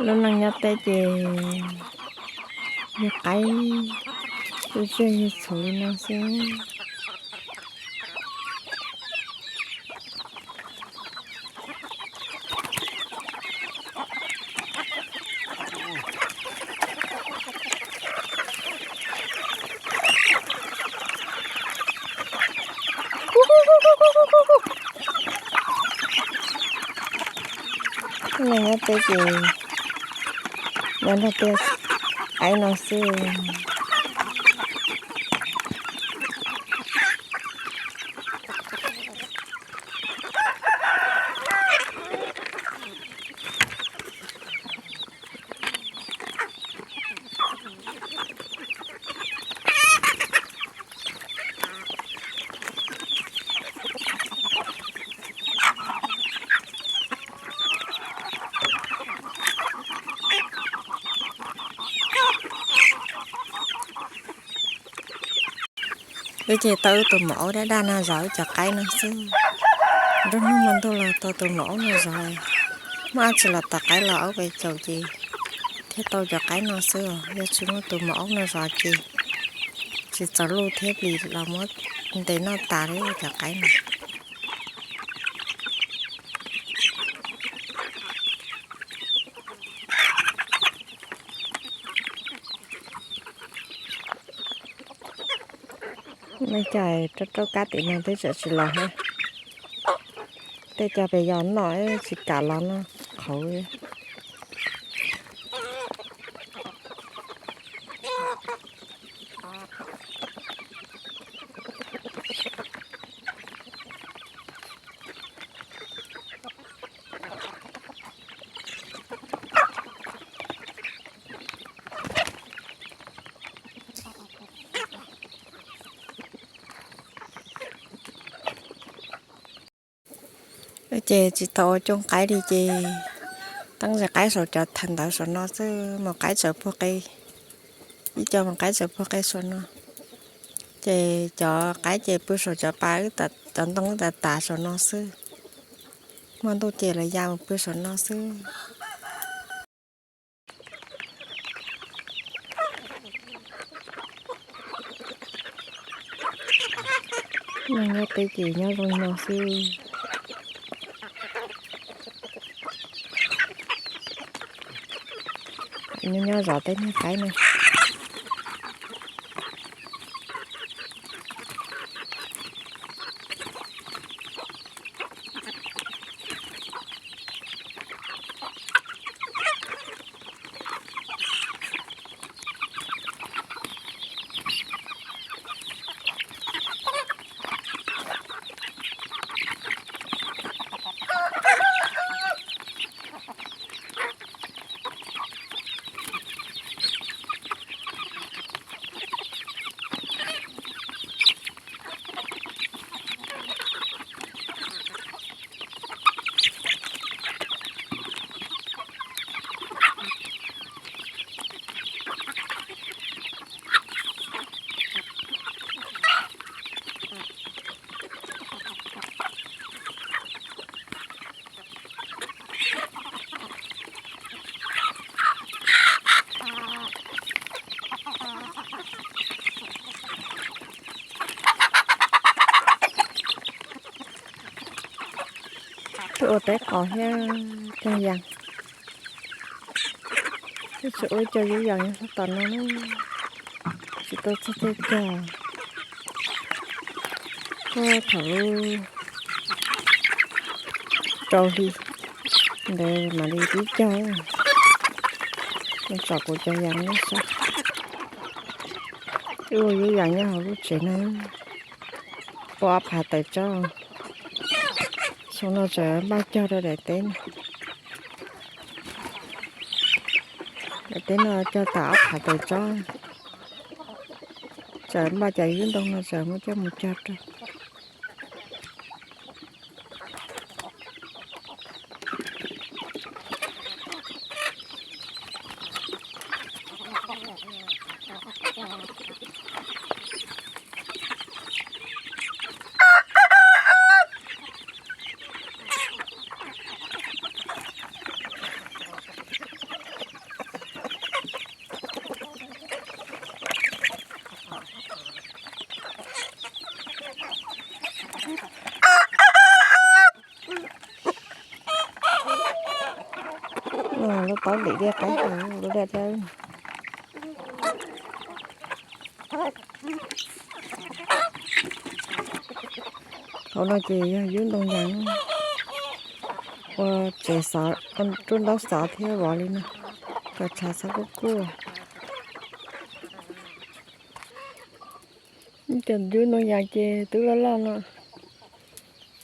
Lub neej nyob teb ces yog qaib, yog zej yog txhuv li no xwb. Neeg nyob teb ces nyob nrog tej qaib no xwb. Wb ces tau wb tus maum aub daj daj no zov wb cov qaib no xwb. Nruab hnub hmo ntuj los tau tus maum aub no zov, muaj dab tsi los tom qaib los aub pes caum ces thiaj tau cov qaib no xwb os. Yog tsis muaj tus maum aub no zov ces tsis txaus luj thiab plis los muab ntes noj tas li cov qaib no. Nej cov rau rau kab tim no twb tseem tsis los thiab. Tej cov pem yos noj tsis kam los no qhauv. Ces tsis tau ua cooj qaib li ces teeb ze qaib saum cov thaj ntawd saum no xwb, mus qaib tsaws puag qe, ib co mus qaib tsaws puag qe saum no. Ces cov qaib ces pw saum cov pas, cov ntoo wb tas tas saum no xwb. Hmo ntuj ces lawv ya mus pw saum no xwb. Neeg nyob teb ces nyob zoo no xwb. Nyob nyob zov tej niag qaib no. Twb ua teb qos thiab cog yas. Twb tsis ua cog yub yas nyob sab tom no na. Tsis tau txog caij cog. Tuaj thaum lub rau hli ntawd mam li pib cog. Tsom kuv cov yas nyob sab. Ua yub yas nyob hauv lub tsev no. Pua ob phav tawm tsob. Xyoo no tseem npaj cog rau daim teb no. Daim teb no cog tas ob phav tawm tsob. Tseem npaj cov yub ntoo no tseem muab coj mus cog rau. taub ntim dej qaib hav lub daj dawb. Hauv no ces yog yub ntoo yas ua tsev xov, rub ntaub xov thiab vov li no kom tshav txhob kuj kuaj. Cov yub ntoo yas ces twb loj loj no,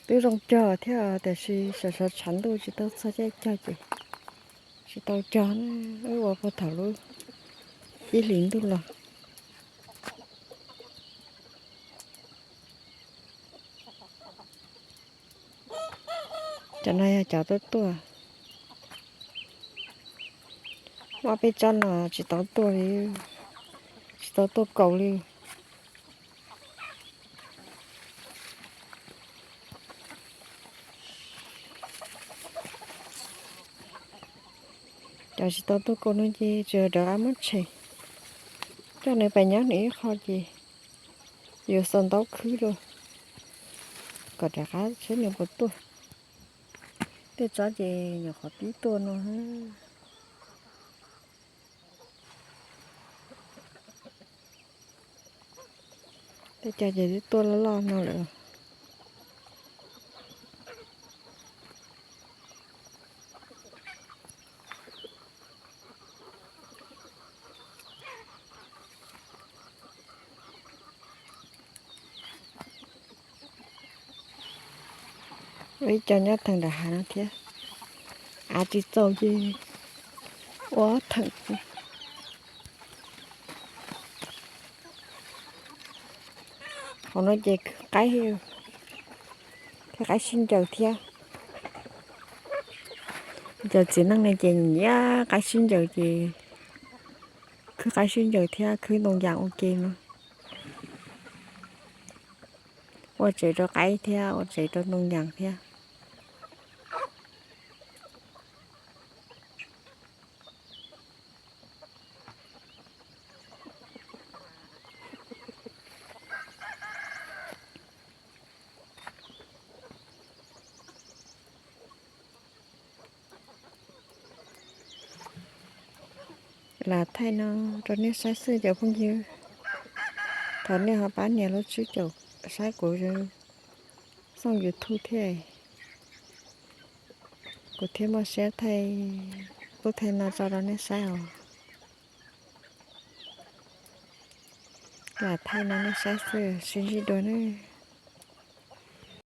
twb zoo cog thiab tiam sis sawv sawv tshav ntuj tsis tau txog caij cog ces tsis tau cog na, wb ua puag thaum lub ib hlis ntuj los. Cov no yog cov tuaj tuaj, muaj peb tsob no tsis tau tuaj li, tsis tau tuaj kaus li. Cov tsis tau tuaj kaus no ces tsuas rov qab muab tshem, coj nws pais nyob nws ib qho ces yuav xaus ntaub khwb rau kom rov qab seb nws puas tuaj. Tej tsob ces nyuam qhuav pib tuaj no. Tej cov ces twb tuaj loj loj no lawm. Ua ib co nyob theem nram hav no thiab, av tsis txaus ces ua theem. Hauv no ces khwb qaib, khwb qaib sib ncaws thiab. Cov txiv neej no ces nyiam qaib sib ncaws ces khwb qaib sib ncaws thiab khwb ntoo yas ua ke no. Ua tsev rau qaib thiab ua tsev rau ntoo yas thiab. Lam thaij no rau nej saib xwb cov phooj ywg. Thov nej ho pab nias lub tswb caum saib kuv xoo YouTube thiab, kuv thiaj muaj siab thaij, kuj thaij no tso rau nej saib os. Lam thaij no nej saib xwb, sib ntsib dua nawb.